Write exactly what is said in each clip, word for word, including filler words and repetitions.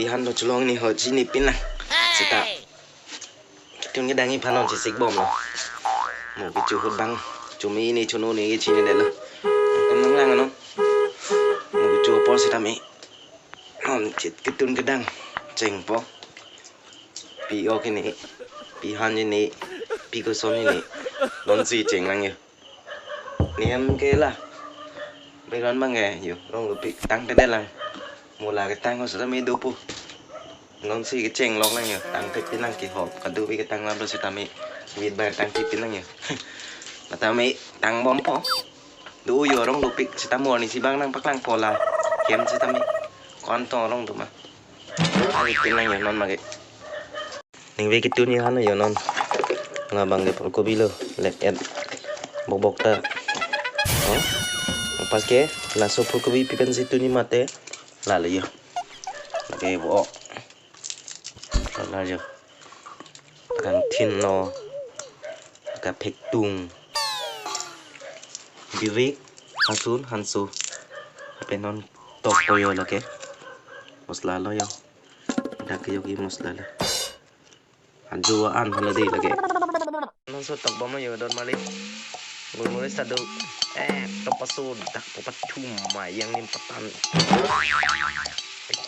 Han lo cholong ni ho chini pinang. Seta. Tun kedang iphan non chesik bom lo. Mo kecho ahut bang. Chumi ni chono ni kechini det lo. Tang lang ano. Mo kecho apor seta me. Non chit ketun kedang. Chengpo. Pi ok ini. Pi han ini. Pi koson ini. Non si cheng lang yo. Niam ke la. Background bang ke yo. Rong lupik tang ke det lang. Mo la ketang ko seta me dopo. Non si kecheng lok lang yo. Tang ke pinang kehok. Kadokave ketang lam lo seta me. Mit bai tang ke pinang yo. Mata me tang bompo. Do yo rong lupik seta mo ni si bang nangpaklangpo la. Kem seta me. Kon tong rong do ma. Ai pinang yo non mage. Ningve ketun ni han yo non. Labang ke pulkobi lo. Lek et. Bok bok ta. Oh. Pas ke laso pulkobi pi pensi tun ni mate. Lalo yo. Oke, bo. Lalo yo. Kangthin lo. Kaphektung. Birik. Hasun, hansu. Ape non tok po yo lake. Mosla lo yo. Dak yo ki mosla lo. Ajo an halo de lake. Non so tok bom yo don mali. Gulmuri sadu. Eh, tok pasu dak po pathum ma yang nim patan.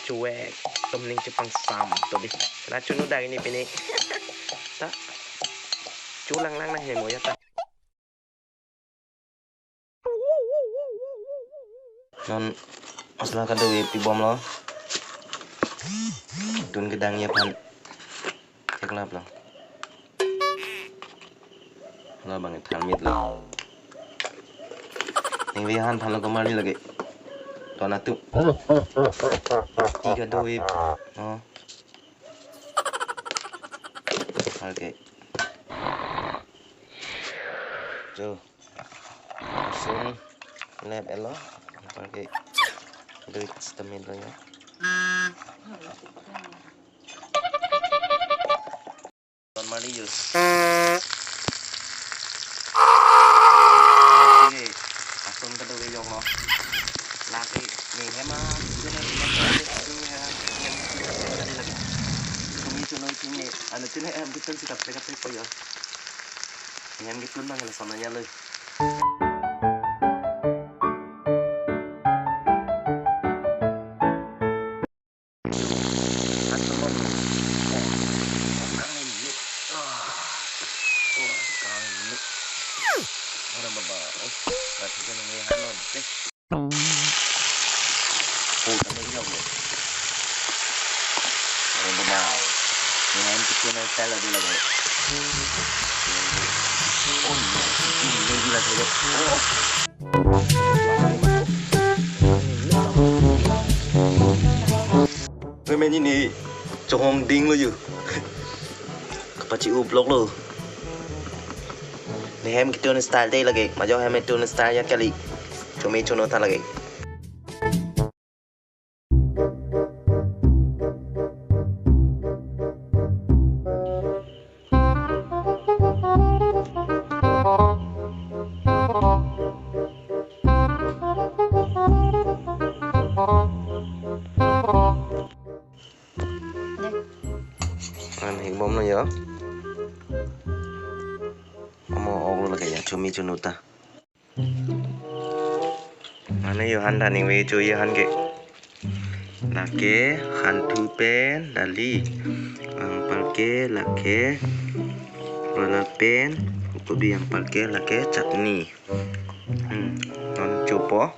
Cuek, tom ning cepang sam to di. Na chunu dak ini pini. Ta. Chulang lang na hemo ya ta. Non mosla kadokave pi bom lo. Tun kedang ya pan. Cek lap lo. Labang than mit lo. Ningve han than lo kemari lake. Ton atu. Tiga doi. Oh. Oke. Jo. Langsung lep elo. Pakai duit setemil lo ya. Don mali yus. Oke, langsung ke doi yong lo. Laki ni hema, sini hema, sini hema, hema, sini lagi. Kami cuma ini, anu sini em kita sih tak pekat pekat ya. Yang gitu nang langsung aja lo. Memeni ni chohong ding lo yo. Kapachi-up lok lo. Ne hem ketun style de lake. Majo hem ketun style ya kali. Chumi chuno ta lake. An hik bom lo yo. Amo ok lo lake ya, chumi chuno ta. Mane yo han daning ve cho yo han ke. Lake hanthu pen dali. Angpal ke lake. Wala pen kobi angpal ke lake chutney. Hmm, non chopo.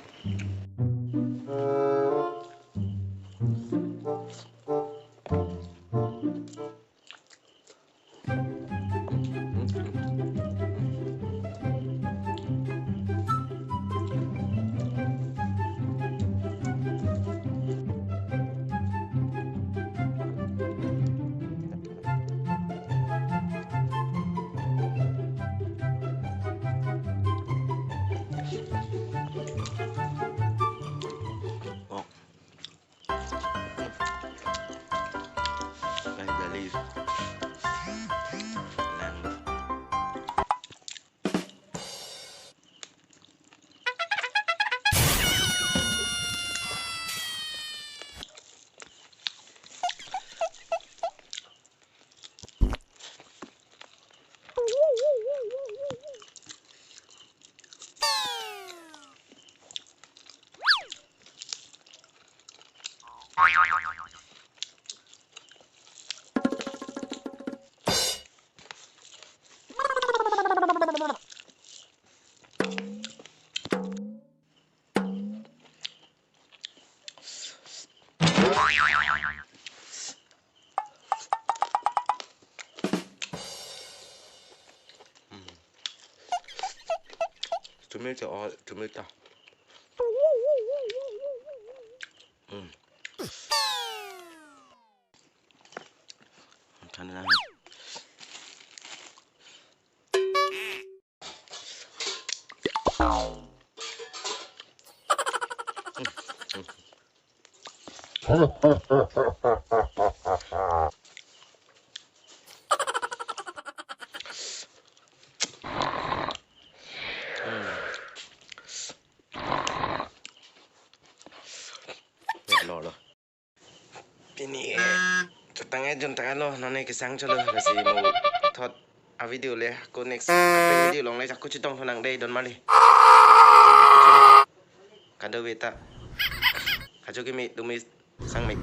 Tomato, all tomato. Mm. Than na. Lo lo. Pini ke chetang e jun tanglo, non ne kesang cholo, lasi mo thot a video le, ako next video along le, ako chetong thonang dei, don mali. Kado beta. Kajo kimi tumi sang mek.